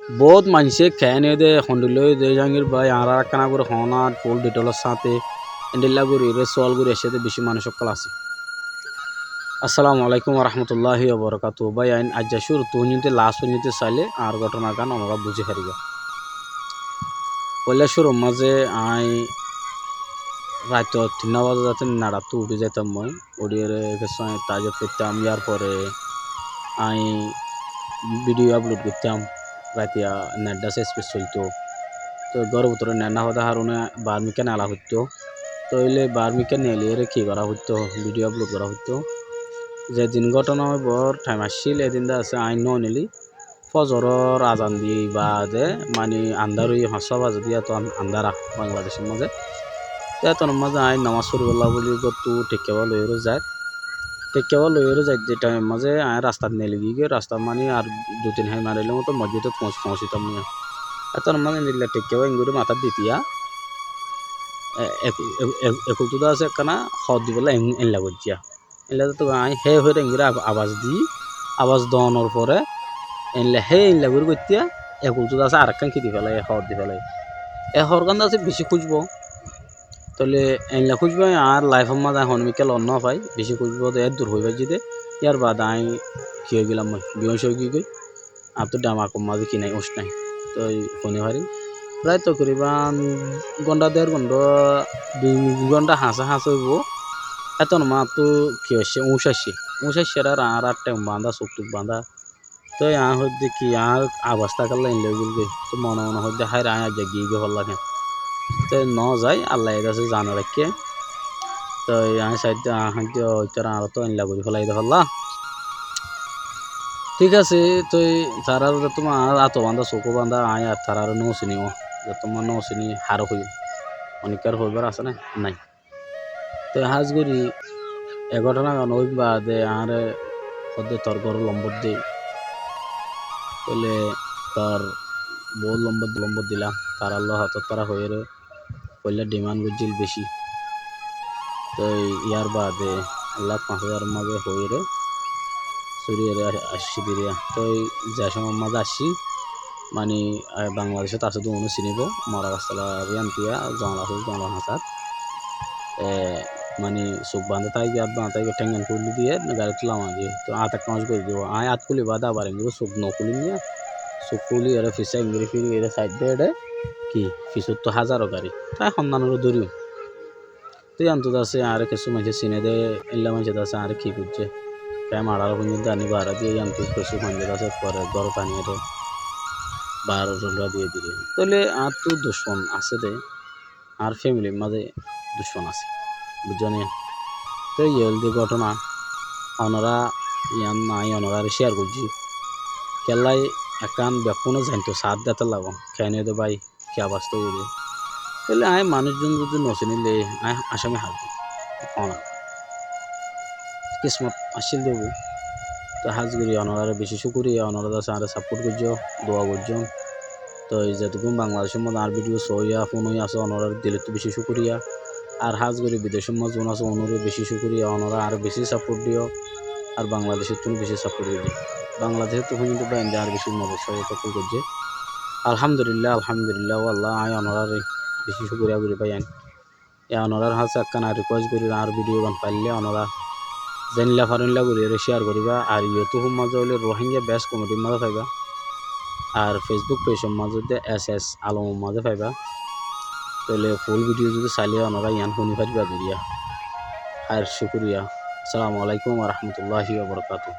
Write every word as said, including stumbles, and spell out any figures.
Bout maincé keén óiye dé, hondilla óiye dé, Jahangir bái, añára ekkán gorí hoóna full detail or sáñte endilla gorí re sual gorí aiccé dé bicí manúic ókkol asé. Assalamu alaikum warahmatulláhi wabarakatuhu. Bái ain, aijja cúruttu foijjonto last foijjonto sailé añár góthona gán onora buzí faribá. Foila cúrur mazé aññí raitor tinná bazá zaté neçattú uçí zaitam moi. Uçíyeré kessú aññí tahajjud foittam, yar fore aññí video upload goittám, raitiya net dá space soilto. Toi góror bútore net no fodé harone bar mikká nela foitto. Toile bar mikká neliyeré ki gorá foitto, video upload gorá foitto. Ze din góthona óibar thaim accíl, e din dé asé aññí no neli. Fozoror azan di baade, mani, andár óiye, fañs só baze dé yían to an-, andár Bangladecór mazé. Te yíanor mazé aññí nomás foribólla buli góttu thekkabá loiyóre zair. Thekkabá loiyóre zair dé thaimor mazé aññí rastat neli giyói, rastat mani ar dui tin hañi marile moto mosjidot foóñs-, foóñsitam niya. Yíanor mazé endilla thekkabá engorí matát ditiya, e-, ek-, ek-, ek-, ekultú dé asé ekkána hoór dibólla en-, enla goijjé. Enla to aññí hé hoiyóre engori ab-, abas di, abas donor fore, enla hé enla gorí goitté, ekultú dé asé arekkán ki di félaiye, hoór di félaiye. E hoórgán dé asé bicí kúcbo. Toile enla kúcbo añár laifor mazé aññí honó mikká lon no fai, bicí kúcbo dé eddur hoi faijjí dé, yar baade aññí ki ói gelam, moi biyóñc ói giyói. Añáttu demakor mazé ki nai, úñc nai. Toi hoi no fari. Prai tokriban gónda, der gónda, dui gónda hañsé hañsé óibo. Yíanor mazé añáttu ki aiccé, úñc aiccé. Úñc aiccé ar añár át théng bandá, suk tuk bandá. Toi aññí hoóidde ki añár abas tákalla enla ói giyói. Toi mone mone hoóidde háire aññí aijja giyói goi holla ken. Toi no zai, Allaye dé asé zane raikké. Toi aññí saidde, aññí hoóidde, "Ó, ítara añáre to enla gorí félai dé falla." Thík asé, toi tarár zottóman añár áto bandá, sukó bandá, aññí ar taráre no siní, zottóman no siní, haré hoiyúm. Onekkár hoibár asé né? Nái. Toi hás gorí e góthona gán ói baade añáre hoódde, "Tor góror lombor de." Toile tor bout lombor, lombor dilam, tarár lói hotá tará hoiyóre. Foila demand goijjíl bicí. Toi yar baade ek lak fañs házaror mazé hoiyóre, sóri ore a-, aiccí diriya. Toi ze cómot mazé aiccí, mani, a, Bangladecót asé dé uno sinibo, mora gastala riyan tiya, zongol asé, zongolor hañsat. E, mani, suk bandá táibo, át bandá táibo, théng gán kúli diye, garit lama diye. Toi át ek mac gorí dibo. Aññí át kúli baade abar engori suk no kúli niya, suk kúli ore fisá engori firi ore said de ere, ki, fisóttu házaro gari. Toi honnanore dóriyum. Toi yíantu dase añáre kessú maincé sine de, éilla maincé dase añáre ki goijjé. Kem añáre foijjonto ani bara diye, yíantu kessú maincé dase fore górot ani ere bara rola diye dile. Toile añáttu ducmon asé de, añár femilir mazé ducmon asé. Buijjó né? Toi yé óilde góthona, onora yían aññí onorare share goijjí. Kiyólla ekkán bekkúne zainto saát dete lagon. Kene de bái, ki abas to óiye de. Tóile aññí manúic zon zodi no sinile, aññí asami hál. Ona. Kismot accíl de bu. Toi hás gorí onorare beci cúkuriya, onora de asé añáre support goijjó, dua goijjó. Toi zetukkún Bangladecór modde añár video soiya, fúnoiya asó, onorare dilottu beci cúkuriya. Ar hás gorí bidecór modde zon asó, onore beci cúkuriya, onora añáre beci support diyo. Ar Bangladecóttu beci support goijjé. Bangladecóttu foijjonto bái ain de añáre beci modot sahayota goijjé. Alhamdulillah, alhamdulillah, o Allah, aññí onorare beci cúkuriya gorí bái ain. E onorar hañsé ekkán request gorí, añár video gán faille onora zeilla faro eilla gorí ere share goriba. Ar YouTube or mazé óile Rohingya Best Comedy mazé faiba. Ar Facebook page or mazé de S S Alom or mazé faiba. Tóile full video zodi saile onora yián funi fariba doriya. Ar cúkuriya. Assalamu alaikum wa rahmatullahi wa barakatuhu.